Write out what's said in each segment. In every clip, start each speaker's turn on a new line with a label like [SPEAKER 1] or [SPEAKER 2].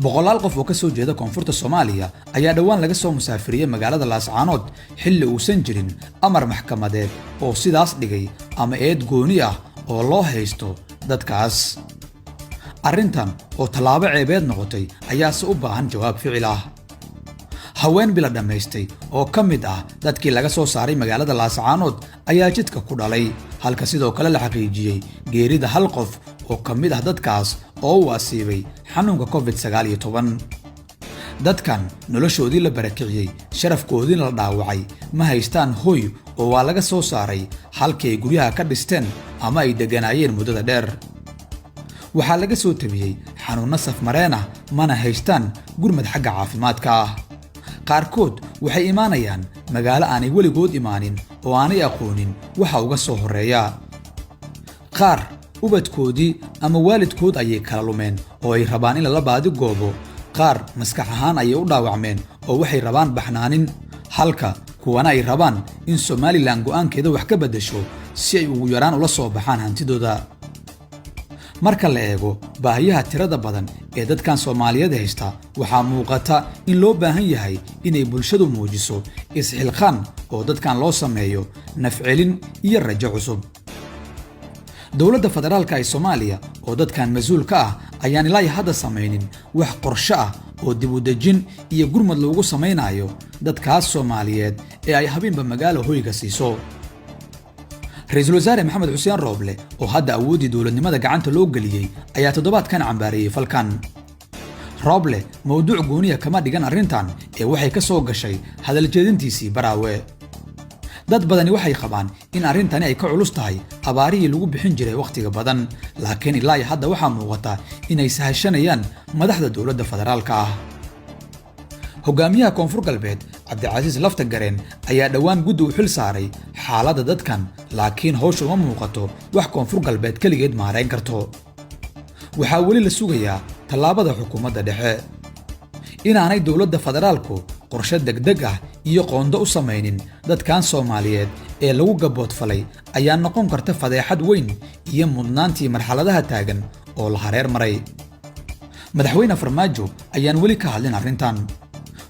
[SPEAKER 1] Boqolaal qof oo ka soo jeeda koonfurta Soomaaliya ayaa dhowaan laga soo musaafiriyey magaalada Laascaanood, xilli uusan jirin amar maxkamadeed oo sidaas dhigay ama eed gooni ah oo loo haysto dadkaas. Arrintan oo tallaabo ceebeed noqotay ayaase u baahan jawaab ficil ah. Haween bila dhammaystay oo ka mid ah dadkii laga soo saaray magaalada Laascaanood ayaa jidka ku dhalay, halka sidoo kale la xaqiijiyey geerida hal qof oo ka mid ah dadkaas oo uu asiibay xanuunka COVID-19. Dadkan noloshoodii la barakiciyey, sharafkoodiina la dhaawacay, ma haystaan hoy oo waa laga soo saaray halkii ay guryaha ka dhisteen ama ay degganaayeen muddada dheer. Waxaa laga soo tabiyey xanuunno safmareen ah, mana haystaan gurmad xagga caafimaadka ah. Qaarkood waxay imaanayaan magaalo aanay weligood imaanin oo aanay aqoonin waxa uga soo horreeya. Qaar ubadkoodii ama waalidkood ayay kala lumeen oo ay rabaan in lala baadi goobo. Qaar maskax ahaan ayay u dhaawacmeen oo waxay rabaan baxnaanin, halka kuwana ay rabaan in Somaliland go'aankeeda wax ka beddesho si ay ugu yaraan ula soo baxaan hantidooda. Marka la eego baahiyaha tirada badan ee dadkan Soomaaliyeed haysta, waxaa muuqata in loo baahan yahay inay bulshadu muujiso isxilqaan oo dadkan loo sameeyo nafcelin iyo rajo cusub. Dowladda federaalka ee Soomaaliya oo dadkan mas-uul ka ah ayaan ilaa hadda samaynin wax qorsho ah oo dib u dejin iyo gurmad loogu samaynayo dadkaas Soomaaliyeed ee ay habeenba magaalo hoyga siiso. Ra-iisul Wasaare Maxamed Xuseen Rooble, oo hadda awooddii dowladnimada gacanta loo geliyey, ayaa toddobaadkan cambaareeyey falkan. Rooble mowduuc gooniya kama dhigan arrintan ee waxay ka soo gashay hadaljeedintiisii Baraawe. Dad badani waxay qabaan in arrintani ay ka culus tahay abaarihii lagu bixin jiray wakhtiga badan, laakiin ilaa iyo hadda waxaa muuqata inay sahashanayaan madaxda dowladda federaalka ah. Hogaamiyaha Koonfur Galbeed, Cabdicasiis Lafta Gareen, ayaa dhowaan guddi u xil saaray xaaladda dadkan, laakiin hawshu uma muuqato wax Koonfur Galbeed keligeed maarayn karto. Waxaa weli la sugayaa tallaabada xukuumadda dhexe. Inaanay dowladda federaalku qorshe degdeg ah iyo qoondo u samaynin dadkan Soomaaliyeed ee lagu gaboodfalay ayaa noqon karta fadeexad weyn iyo mudnaantii marxaladaha taagan oo la hareer maray. Madaxweyne Farmaajo ayaan weli ka hadlin arrintan.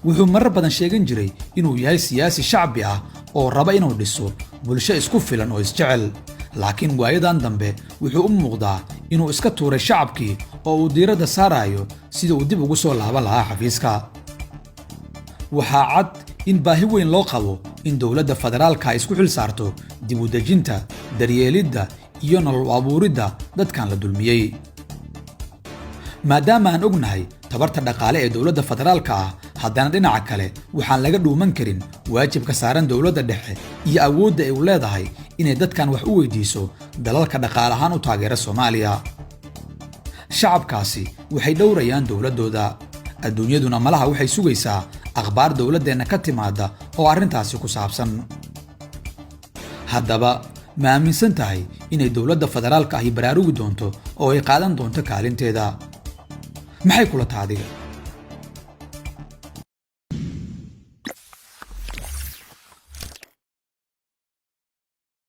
[SPEAKER 1] Wuxuu marar badan sheegan jiray inuu yahay siyaasi shacbi ah oo raba inuu dhiso bulsho isku filan oo isjecel, laakiin waayadan dambe wuxuu u muuqdaa inuu iska tuuray shacabkii oo uu diiradda saarayo sida uu dib ugu soo laaban lahaa xafiiska. Waxaa cad in baahi weyn loo qabo in dowladda federaalka ay isku xil saarto dib u dejinta, daryeelidda iyo nolol abuuridda dadkan la dulmiyey. Maadaama aan ognahay tabarta dhaqaale ee dowladda federaalka ah, haddana dhinaca kale waxaan laga dhuuman karin waajibka saaran dowladda dhexe iyo awoodda ay u leedahay inay dadkan wax u weydiiso dalalka dhaqaale ahaan u taageera Soomaaliya. Shacabkaasi waxay dhowrayaan dowladdooda, adduunyaduna malaha waxay sugaysaa akhbaar dowladdeenna ka timaadda oo arrintaasi ku saabsan. Haddaba, ma aaminsan tahay inay dowladda federaalka ahi baraarugi doonto oo ay qaadan doonto kaalinteeda? Maxay kula taha adiga?